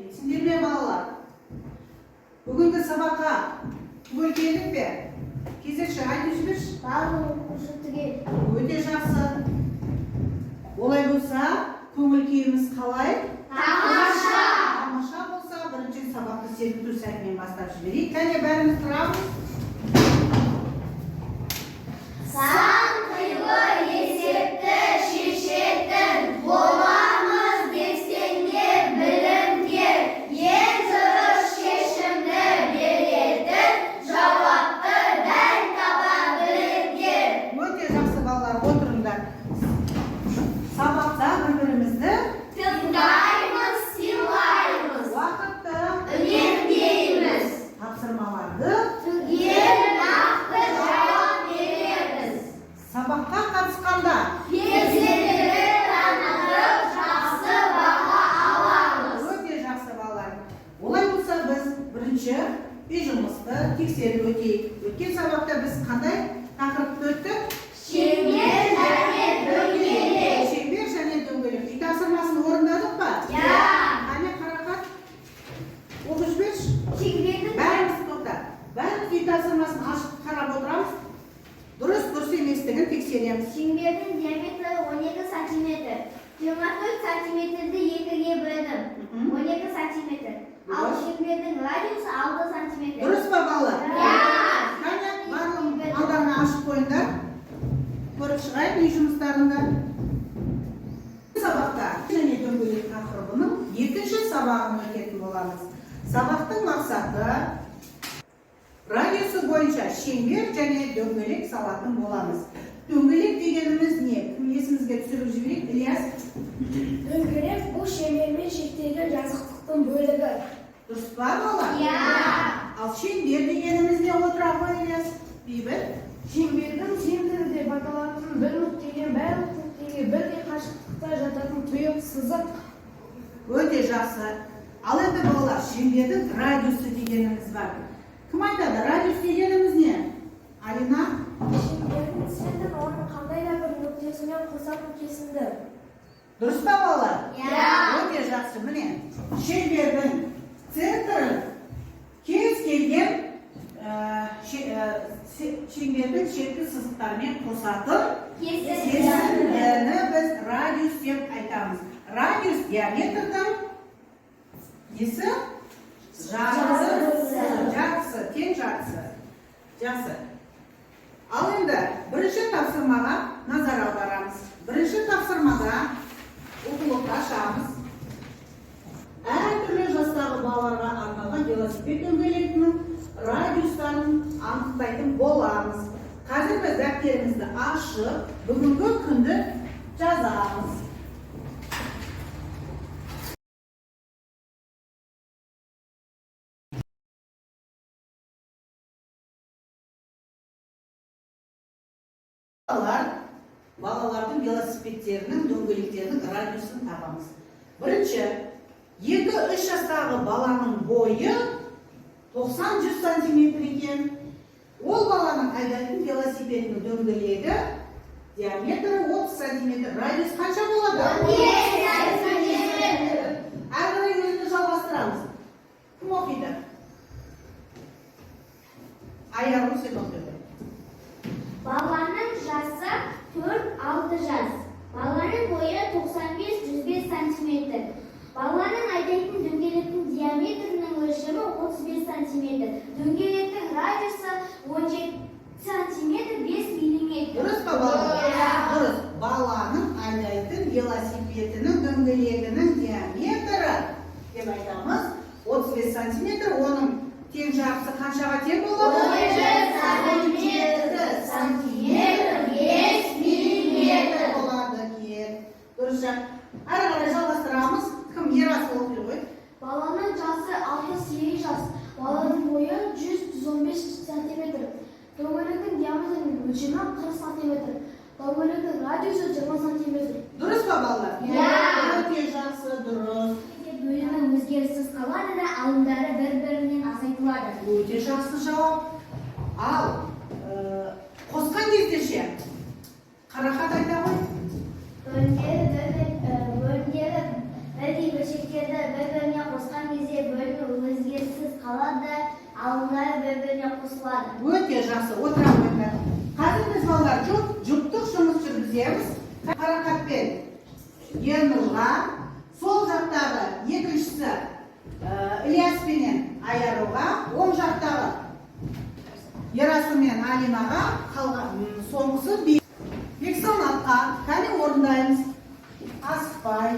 Сәлеметсіңдер ме, балалар? Бүгінгі сабаққа түгел келдік пе? Кезекші, айтып жіберші. Барлық оқушы түгел. Өте жақсы. Олай болса, көңіл күйіміз қалай? Тамаша! Тамаша болса, бірінші сабақты сергіту сәтімен бастап жіберейік. Кәне, бәріміз тұрамыз. Сан қилы есепті шешетін боламыз десеңдер, білімгер, ең дұрыс шешімді беретін, жауапты дәл таба біліңдер. Өте жақсы, балалар, отырыңдар. Сабақта бір-бірімізді Тыңдаймыз, сыйлаймыз, уақытты үнемдейміз, тапсырмаларды түгел нақты жауап береміз. Сабаққа қатысқанда Белсенділік танытып, жақсы баға аламыз. Өте жақсы, балалар. Олай болса, біз бірінші үй жұмысты тексеріп өтейік. Өткен сабақта біз қандай тақырыпты өттік? Шеңбер және дөңгелек. Шеңбер және дөңгелек. Үй тапсырмасын орындадық па? Иә. Қане, Қарақат, оқып жіберші. Шеңбердің Бәріміз, тоқта. Бәріміз үй тапсырмасын ашып қарап отырамыз. Дұрыс, дұрыс еместігін тексереміз. Шеңбердің диаметрі 12 сантиметр. 24 сантиметрді екіге бөлдім. 12 сантиметр. Ал Дұрыс. шеңбердің радиусы 6 сантиметр. Дұрыс па, балалар? Иә. Қане, барлығын алдарына ашып қойыңдар. Көріп шығайық үй жұмыстарында. Сабақта және дөңгелек тақырыбының екінші сабағын өтетін боламыз. Сабақтың мақсаты: радиусы бойынша шеңбер және дөңгелек салатын боламыз. Дөңгелек дегеніміз не? Кім есімізге түсіріп жіберейік? Ілияс. Дөңгелек бұл шеңбермен шектелген жазықтықтың бөлігі. Дұрыс па, балалар? Иә. Ал шеңбер дегеніміз не? Отыра ғой, Ілияс. Бейбіт. Шеңбердің центрі деп аталатын бір нүктеден барлық нүктеге бірдей қашықтықта жататын тұйық сызық. Өте жақсы. Ал енді, балалар, шеңбердің радиусы дегеніміз бар. Кім айтады, радиус дегеніміз не? Алина. Шеңбердің центрін оның қандай да бір нүктесімен қосатын кесінді. Дұрыс па, балалар? Иә. Өте жақсы. Міне, шеңбердің центрін кез келген шеңбердің шеткі сызықтарымен қосатын Кесінді. кесіндіні біз радиус деп айтамыз. Радиус — диаметрдің несі? Жартысы. Жартысы, тең жартысы. Жақсы. Ал енді бірінші тапсырмаға назар аударамыз. Бірінші тапсырмада оқулықты ашамыз. Әртүрлі жастағы балаларға арналған велосипед дөңгелегінің радиустарын анықтайтын боламыз. Қазір біз дәптерімізді ашып, бүгінгі күнді жазамыз. Балалардың велосипедтерінің дөңгелектерінің радиусын табамыз. Бірінші, 2-3 жастағы баланың бойы 90-100 сантиметр екен. Ол баланың айдайтын велосипедінің дөңгелегі диаметрі 30 сантиметр. Радиус қанша болады? 15 сантиметр. Әрі қарай өзіміз жалғастырамыз. Кім оқиды? Аяру, сен оқи ғой. Баланың жасы 4-6 жас. Баланың бойы 95-105 сантиметр. Баланың айдайтын дөңгелектің диаметрінің өлшемі 35 сантиметр. Дөңгелектің радиусы 17 сантиметр 5 миллиметр. Дұрыс па, балалар? Иә. Дұрыс. Баланың айдайтын велосипедінің дөңгелегінің диаметрі деп айтамыз 35 сантиметр. Оның тең жартысы қаншаға тең болады? 17 сантиметр. Сантиметр 5 миллиметр. Болады екен. Дұрыс. Әрі қарай жалғастырамыз. Кім? Ерасыл, оқи ғой. Баланың жасы 6-8 жас. Баланың бойы 100-115 сантиметр. Дөңгелектің диаметрінің өлшемі 40 сантиметр. Дөңгелектің радиусы 20 сантиметр. Дұрыс па, балалар? Иә. Өте жақсы, дұрыс. Бөлімі өзгеріссіз қалады да, алымдары бір-бірінен азайтылады. Өте жақсы жауап. Ал қосқан кезде ше? Қарақат, айта ғой. Бөлімдері бірдей бөлшектерді бір-біріне қосқан кезде болады. Өте жақсы, отыра қойыңдар. Қазір біз, балалар, жұптық жұмыс жүргіземіз. Қарақат пен Ернұрға, сол жақтағы екіншісі Ілияс пенен Аяруға, оң жақтағы Ерасыл мен Алинаға, қалған соңғысы Бексанатқа. Кәне, орындаймыз. Асықпай.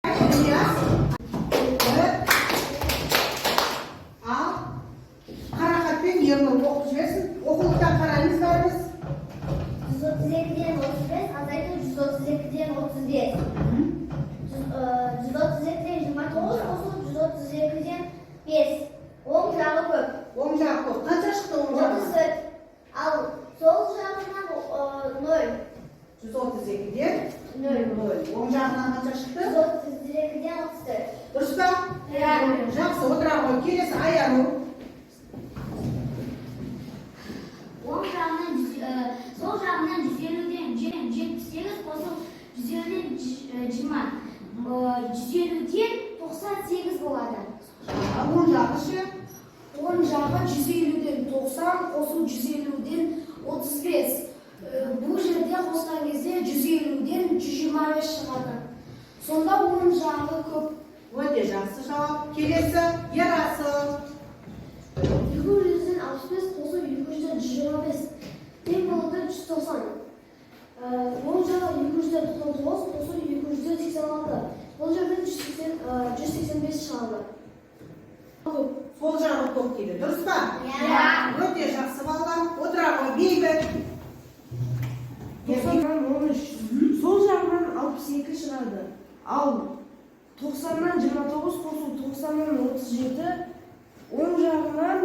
Ілияс. Бір. Ал Қарақат пен Ернұр оқып жіберсін. Оқулықтан қараймыз бәріміз. 132-ден 35 азайту 132-ден 35. 132-ден 29 қосу 132-ден 5. Оң жағы көп. Оң жағы көп. Қанша шықты оң жағынан? 34. Ал сол жағынан 0. 132-ден 0. 0. Оң жағынан қанша шықты? 132-ден 34. Дұрыс па? Иә. Жақсы, отыра ғой. Келесі Аяру. Оң жағынан сол жағынан 150-ден 78 қосу 150-ден 20. 150-ден 98 болады. Ал оң жағы ше? Оң жағы 150-ден 90 қосу 150-ден 35. Бұл жерде қосқан кезде 150-ден 125 шығады. Сонда оң жағы көп. Өте жақсы жауап. Келесі Ерасыл. 265 қосу 225 тең болады 190. Оң жағы 299 қосу 286. Бұл жерден 185 шығады. Көп. Сол жағы көп дейді. Дұрыс па? Иә. Өте жақсы, балалар. Отыра ғой. Бейбіт. 90-нан 13, сол жағынан 62 шығады. Ал 90-нан 29 қосу 90-нан 37, оң жағынан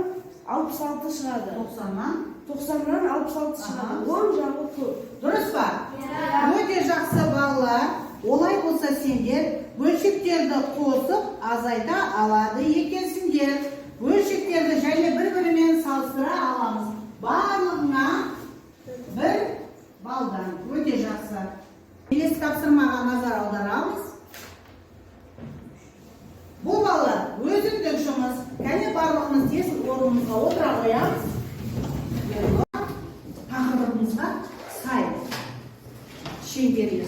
66 шығады. 90-нан 90-нан 66 шығады. Оң жағы көп. Дұрыс па? Иә. Өте жақсы, балалар. Олай болса, сендер бөлшектерді қосып азайта алады екенсіңдер. Бөлшектерді және бір-бірімен салыстыра аламыз. Барлығыңа 1 балдан. Өте жақсы. Келесі тапсырмаға назар аударамыз. Бұл, балалар, өзіндік жұмыс. Кәне, барлығымыз тез орнымызға отыра қоямыз. Тақырыбымызға сай шеңберлі.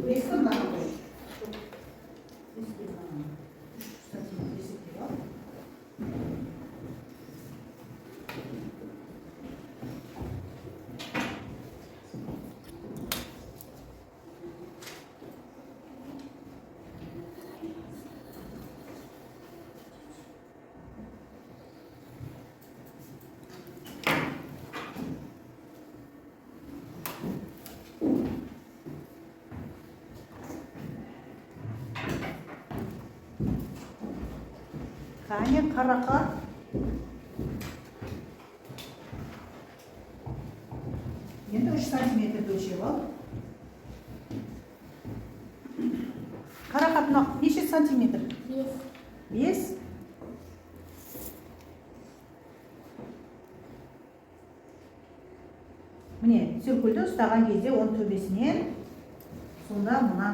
Бесті мынаны қой. Беске мынаны. 3 сантиметр есептеп ал. Қане, Қарақат. Енді 3 сантиметр өлшеп ал. Қарақат, мынау неше сантиметр? 5. 5. Міне, циркульді ұстаған кезде оның төбесінен, сонда мына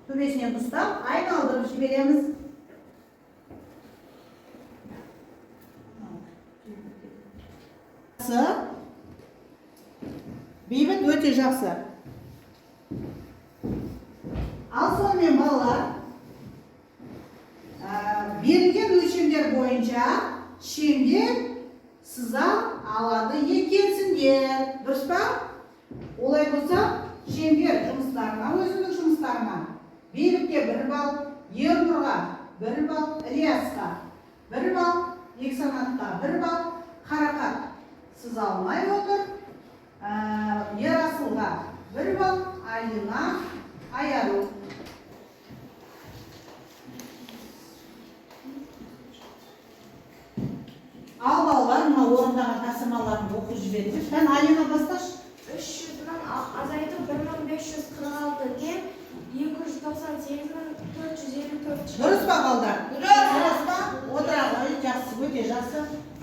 төбесінен ұстап айналдырып жібереміз. Жақсы. Бейбіт, өте жақсы. Ал сонымен, балалар, берілген өлшемдер бойынша шеңбер сыза алады екенсіңдер. Дұрыс па? Олай болса, шеңбер жұмыстарына, өзіндік жұмыстарына Бейбітке 1 балл, Ернұрға 1 балл, Ілиясқа 1 балл, Бексанатқа 1 балл, Қарақат сыза алмай отыр, Ерасылға 1 балл, Алина, Аяру. Ал балалар, мына орындаған тапсырмаларын оқып жіберіңдер. Кәне, Алина, басташы. Үш жүзінен Азайту 1546 тең 298454 шығады. Дұрыс па, балдар? Дұрыс па? Отыра ғой, жақсы, өте жақсы.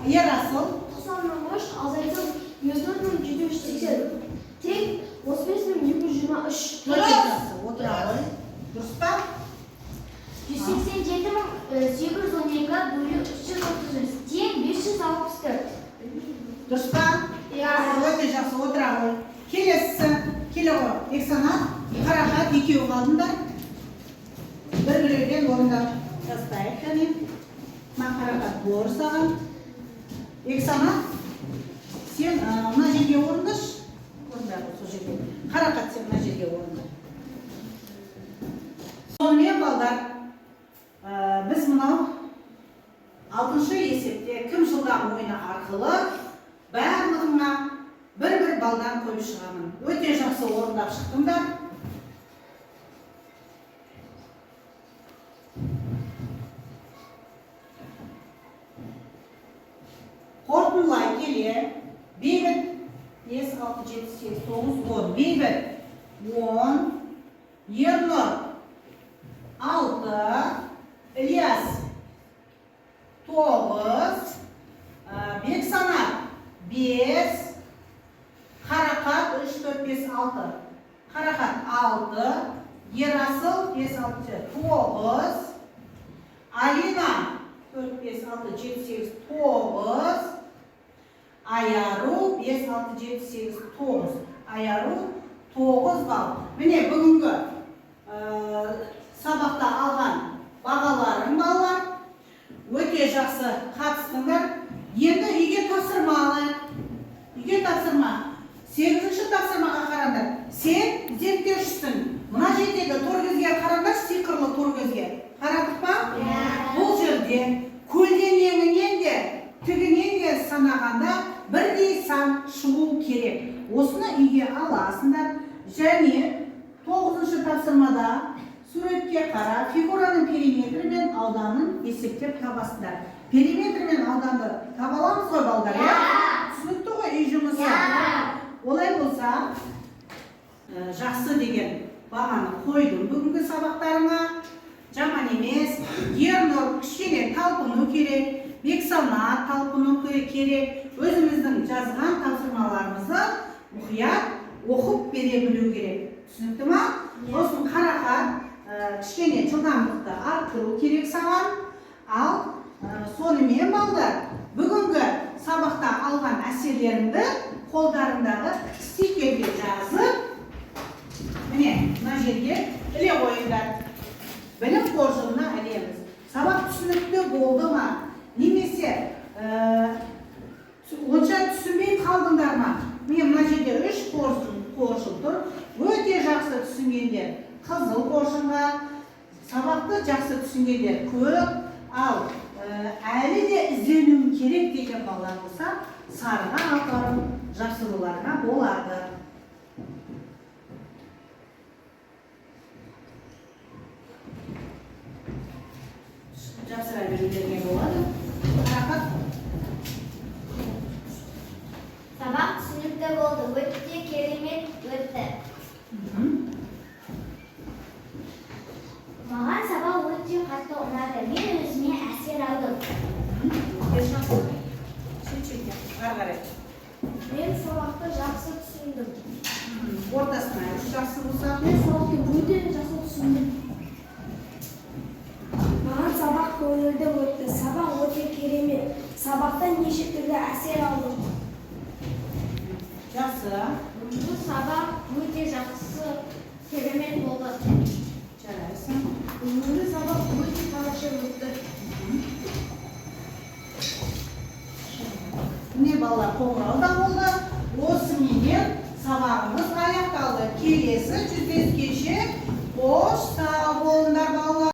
Ерасыл. 90 003 азайту 104 780 тең 35 223. Өте жақсы, отыра ғой. Дұрыс па? 187812 бөлу 333 тең 564. Дұрыс па? Иә. Өте жақсы, отыра ғой. Келесісі, келе ғой. Бексанат, Қарақат, екеуі қалдыңдар. Бір біреуден орындап тастайық және. Мына, Қарақат, бор саған. Бексанат, сен мына жерге орындашы. Орында ғой сол жерге. Қарақат, сен мына жерге орында. Сонымен, балдар, біз мынау алтыншы есепте кім жылдам ойыны арқылы барлығыңа бір-бір балдан қойып шығамын. Өте жақсы орындап шықтыңдар. Қорытындылай келе, Бейбіт 5, 6, 7, 8, 9, 10. Бейбіт 10, Ернұр 6, Ілияс 9, Бексанат 5, Қарақат 3, 4, 5, 6. Қарақат 6, Ерасыл 5, 6, 9, Алина 4, 5, 6, 7, 8, 9, Аяру 5, 6, 7, 8, 9. Аяру 9 балл. Міне, бүгінгі сабақта алған бағаларың, балалар. Өте жақсы қатыстыңдар. Енді үйге тапсырма алайық. Үйге тапсырма. Сегізінші тапсырмаға қараңдар. Сен зерттеушісің. Мына жердегі торкөзге қараңдаршы, сиқырлы торкөзге. Қарадық па? Бұл жерде көлденеңінен де, тігінен де санағанда бірдей сан шығу керек. Осыны үйге аласыңдар. Және тоғызыншы тапсырмада суретке қара, фигураның периметрі мен ауданын есептеп табасыңдар. Периметр мен ауданды таба аламыз ғой, балдар, иә? Түсінікті ғой үй жұмысы? Олай болса, жақсы деген бағаны қойдым бүгінгі сабақтарыңа. Жаман емес. Ернұр, кішкене талпыну керек, Бексанат, талпыну керек. Өзіміздің жазған тапсырмаларымызды мұқият оқып бере білу керек. Түсінікті ма? Сосын, Қарақат, кішкене жылдамдықты арттыру керек саған. Ал сонымен, балдар, бүгінгі сабақта алған әсерлеріңді қолдарыңдағы стикерге жазып, міне, мына жерге іле қойыңдар. Білім қоржынына ілеміз. Сабақ түсінікті болды ма, немесе онша түсінбей қалдыңдар ма? Міне, мына жерде үш қоржын тұр. Өте жақсы түсінгендер қызыл қоржынға, сабақты жақсы түсінгендер көк, ал әлі де ізденуім керек деген балалар болса, сарыға апарып жапсыруларына болады. Жапсыра берулеріңе болады. Қарақат. Сабақ түсінікті болды, өте керемет өтті. Маған сабақ өте қатты ұнады. Мен өзіме әсер алдым. Өте жақсы. Чуть-чуть ары қарай. Мен сабақты жақсы түсіндім. Ортасына айтшы, жақсы болса. Мен сабақты өте жақсы түсіндім. Маған сабақ көңілді өтті. Сабақ өте керемет. Сабақтан неше түрлі әсер алдым. Жақсы. Бүгінгі сабақ өте жақсы, керемет болды. Жарайсың. Бүгінгі сабақ өте тамаша өтті. Міне, балалар, қоңырау да болды. Осыменен сабағымыз аяқталды. Келесі жүздескенше қош сау болыңдар, балалар.